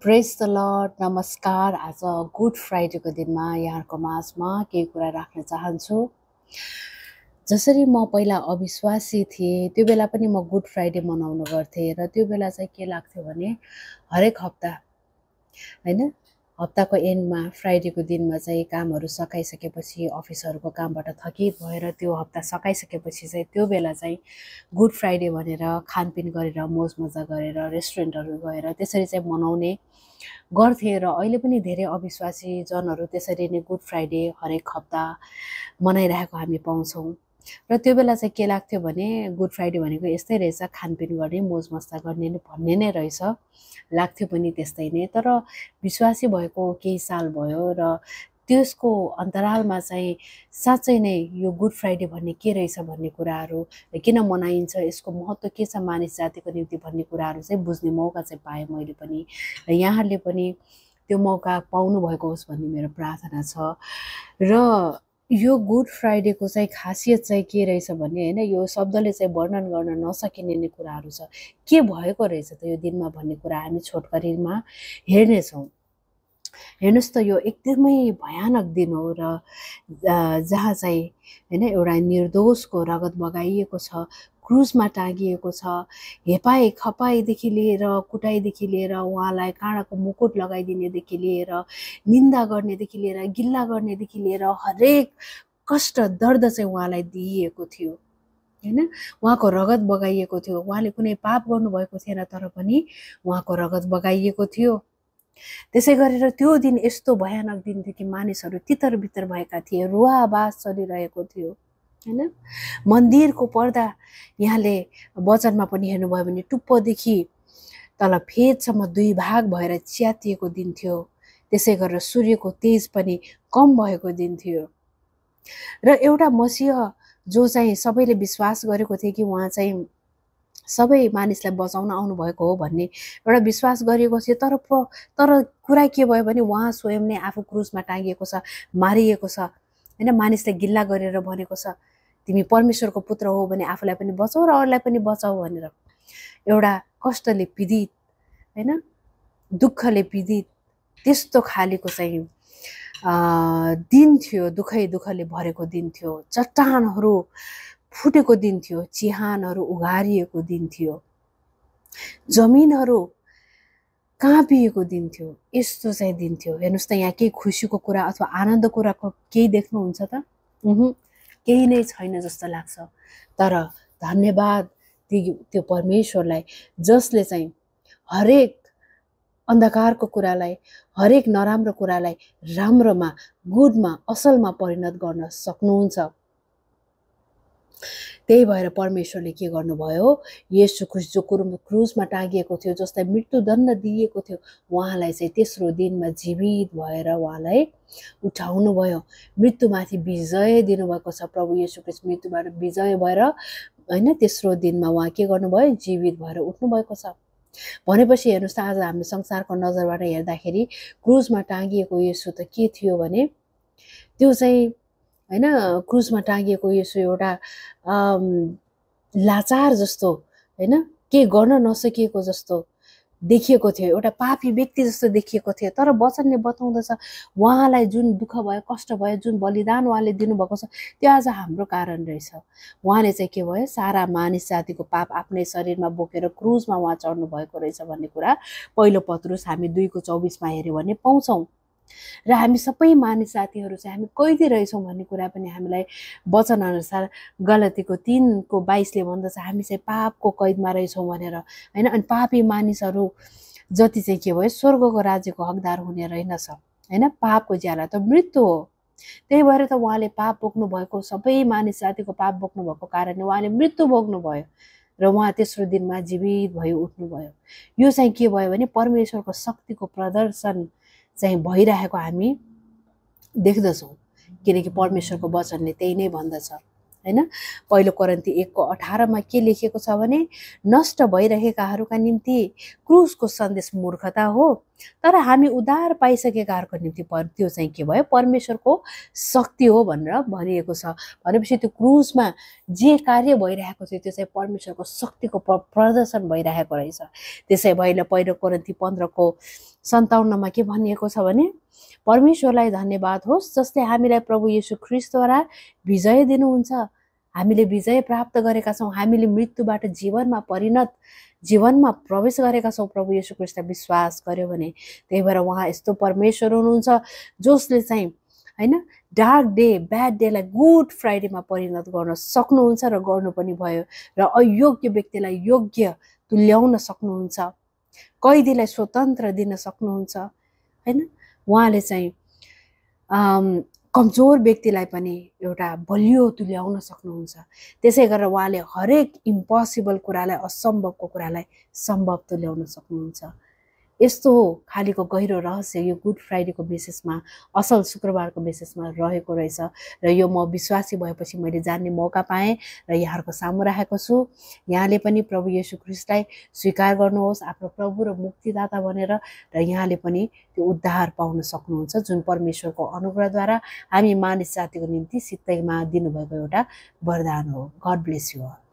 Praise the lord. नमस्कार। आज good फ्राइडेको दिनमा यहाँहरूको माझमा केही कुरा राख्न चाहन्छु। जसरी म पहिला अविश्वासी थिएँ त्यो बेला पनि म गुड फ्राइडे मनाउने गर्थेँ र त्यो बेला चाहिँ के लाग्थ्यो भने हरेक हप्ता हैन हप्ताको एन्डमा फ्राइडेको दिनमा चाहिँ कामहरू सकाइसकेपछि अफिसहरूको कामबाट थकित भएर त्यो हप्ता सकाइसकेपछि चाहिँ त्यो बेला चाहिँ गुड फ्राइडे भनेर खानपिन गरेर मोज मजा गरेर रेस्टुरेन्टहरू गएर त्यसरी चाहिँ मनाउने गर्थे र अहिले पनि धेरै अविश्वासी जनहरू त्यसरी नै गुड फ्राइडे हरेक हप्ता मनाइरहेको हामी पाउँछौँ। र त्यो बेला चाहिँ के लाग्थ्यो भने गुड फ्राइडे भनेको यस्तै रहेछ, खानपिन गर्ने मोज मस्ता गर्ने भन्ने नै रहेछ, लाग्थ्यो पनि त्यस्तै नै। तर विश्वासी भएको केही साल भयो र त्यसको अन्तरालमा चाहिँ साँच्चै नै यो गुड फ्राइडे भन्ने के रहेछ भन्ने कुराहरू, किन मनाइन्छ, यसको महत्त्व के छ मानिस जातिको निम्ति भन्ने कुराहरू चाहिँ बुझ्ने मौका चाहिँ पाएँ मैले पनि, र यहाँहरूले पनि त्यो मौका पाउनुभएको होस् भन्ने मेरो प्रार्थना छ। र यो गुड फ्राइडेको चाहिँ खासियत चाहिँ के रहेछ भने हैन, यो शब्दले चाहिँ वर्णन गर्न नसकिने नै कुराहरू छ। के भएको रहेछ त यो दिनमा भन्ने कुरा हामी छोटकरीमा हेर्नेछौँ। हेर्नुहोस् त, यो एकदमै भयानक दिन हो र जहाँ चाहिँ हैन एउटा निर्दोषको रगत बगाइएको छ, क्रुजमा टाँगिएको छ, हेपाई खपाईदेखि लिएर कुटाइदेखि लिएर उहाँलाई काँडाको मुकुट लगाइदिनेदेखि लिएर निन्दा गर्नेदेखि लिएर गिल्ला गर्नेदेखि लिएर हरेक कष्ट दर्द चाहिँ उहाँलाई दिइएको थियो हैन। उहाँको रगत बगाइएको थियो। उहाँले कुनै पाप गर्नुभएको थिएन तर पनि उहाँको रगत बगाइएको थियो। त्यसै गरेर त्यो दिन यस्तो भयानक दिन थियो कि मानिसहरू तितर बितर भएका थिए, रुवाबास चलिरहेको थियो हैन। मन्दिरको पर्दा यहाँले वचनमा पनि हेर्नुभयो भने टुप्पोदेखि तल फेदसम्म दुई भाग भएर च्यातिएको दिन थियो। त्यसै गरेर सूर्यको तेज पनि कम भएको दिन थियो। र एउटा मसीह जो चाहिँ सबैले विश्वास गरेको थियो कि उहाँ चाहिँ सबै मानिसलाई बचाउन आउनुभएको हो भन्ने एउटा विश्वास गरिएको थियो। तर कुरा के भयो भने उहाँ स्वयं नै आफू क्रुसमा टाँगिएको छ, मारिएको छ हैन। मानिसले गिल्ला गरेर भनेको छ, तिमी परमेश्वरको पुत्र हो भने आफूलाई पनि बचाऊ र अरूलाई पनि बचाऊ भनेर। एउटा कष्टले पीडित हैन, दुःखले पीडित त्यस्तो खालेको चाहिँ दिन थियो। दुःखले भरेको दिन थियो। चट्टानहरू फुटेको दिन थियो। चिहानहरू उघारिएको दिन थियो। जमिनहरू काँपिएको दिन थियो। यस्तो चाहिँ दिन थियो। हेर्नुहोस् त, यहाँ केही खुसीको कुरा अथवा आनन्दको कुराको केही देख्नुहुन्छ त? केही नै छैन जस्तो लाग्छ। तर धन्यवाद त्यो परमेश्वरलाई जसले चाहिँ हरेक अन्धकारको कुरालाई, हरेक नराम्रो कुरालाई राम्रोमा, गुडमा, असलमा परिणत गर्न सक्नुहुन्छ। त्यही भएर परमेश्वरले के गर्नुभयो, येशू ख्रीष्ट जो क्रुजमा टाँगिएको थियो, जसलाई मृत्युदण्ड दिएको थियो, उहाँलाई चाहिँ तेस्रो दिनमा जीवित भएर उहाँलाई उठाउनु भयो। मृत्युमाथि विजय दिनुभएको छ प्रभु येशू ख्रीष्ट। मृत्युबाट विजय भएर हैन तेस्रो दिनमा उहाँ के गर्नुभयो, जीवित भएर उठ्नु भएको छ। भनेपछि हेर्नुहोस् त, आज हामी संसारको नजरबाट हेर्दाखेरि क्रुजमा टाँगिएको येशू त के थियो भने, त्यो चाहिँ हैन क्रुजमा टाँगिएको येशू एउटा लाचार जस्तो हैन, के गर्न नसकिएको जस्तो देखिएको थियो, एउटा पापी व्यक्ति जस्तो देखिएको थियो। तर वचनले बताउँदछ उहाँलाई जुन दुःख भयो, कष्ट भयो, जुन बलिदान उहाँले दिनुभएको छ, त्यो आज हाम्रो कारण रहेछ। उहाँले चाहिँ के भयो, सारा मानिस जातिको पाप आफ्नै शरीरमा बोकेर क्रुजमा उहाँ चढ्नु भएको रहेछ भन्ने कुरा पहिलो पत्रुस हामी 2:24 हेर्यो भने पाउँछौँ। र हामी सबै मानिस जातिहरू चाहिँ हामी कैदी रहेछौँ भन्ने कुरा पनि हामीलाई वचन अनुसार गलतीको 3:22 भन्दछ, हामी चाहिँ पापको कैदमा रहेछौँ भनेर हैन। अनि पापी मानिसहरू जति चाहिँ के भयो, स्वर्गको राज्यको हकदार हुने रहेनछ हैन। पापको ज्याला त मृत्यु हो। त्यही भएर त उहाँले पाप बोक्नु भएको, सबै मानिस जातिको पाप बोक्नु भएको कारणले उहाँले मृत्यु भोग्नु भयो र उहाँ तेस्रो दिनमा जीवित भई उठ्नु भयो। यो चाहिँ के भयो भने परमेश्वरको शक्तिको प्रदर्शन चाहिँ भइरहेको हामी देख्दछौँ, किनकि परमेश्वरको वचनले त्यही नै भन्दछ हैन। पहिलो कोरिन्थी 1:18 के लेखेको छ भने, नष्ट भइरहेकाहरूका निम्ति क्रुसको सन्देश मूर्खता हो, तर हामी उद्धार पाइसकेकाहरूको निम्ति त्यो चाहिँ के भयो, परमेश्वरको शक्ति हो भनेर भनिएको छ। भनेपछि त्यो क्रुसमा जे कार्य भइरहेको थियो त्यो चाहिँ परमेश्वरको शक्तिको प्रदर्शन भइरहेको रहेछ। त्यसै भएर पहिलो कोरिन्थी 15 57 मा के भनिएको छ भने परमेश्वरलाई धन्यवाद होस् जसले हामीलाई प्रभु येशू ख्रीष्टद्वारा विजय दिनुहुन्छ। हामीले विजय प्राप्त गरेका छौँ। हामीले मृत्युबाट जीवनमा प्रवेश गरेका छौँ प्रभु येशू ख्रीष्टलाई विश्वास गर्यो भने। त्यही भएर उहाँ यस्तो परमेश्वर हुनुहुन्छ जसले चाहिँ हैन डार्क डे ब्याड डेलाई गुड फ्राइडेमा परिणत गर्न सक्नुहुन्छ र गर्नु पनि भयो र अयोग्य व्यक्तिलाई योग्य तुल्याउन सक्नुहुन्छ, कैदीलाई स्वतन्त्र दिन सक्नुहुन्छ हैन। उहाँले चाहिँ कमजोर व्यक्तिलाई पनि एउटा बलियो तुल्याउन सक्नुहुन्छ। त्यसै गरेर उहाँले हरेक इम्पोसिबल कुरालाई, असम्भवको कुरालाई सम्भव तुल्याउन सक्नुहुन्छ। यस्तो खालीको गहिरो रहस्य यो गुड फ्राइडेको बेसिसमा, असल शुक्रबारको बेसिसमा रहेको रहेछ र यो म विश्वासी भएपछि मैले जान्ने मौका पाएँ र यहाँहरूको सामु राखेको छु। यहाँले पनि प्रभु येशू ख्रीष्टलाई स्वीकार गर्नुहोस् आफ्नो प्रभु र मुक्तिदाता भनेर र यहाँले पनि त्यो उद्धार पाउन सक्नुहुन्छ जुन परमेश्वरको अनुग्रहद्वारा हामी मानिस जातिको निम्ति सित्तैमा दिनुभएको एउटा वरदान हो। God bless you all.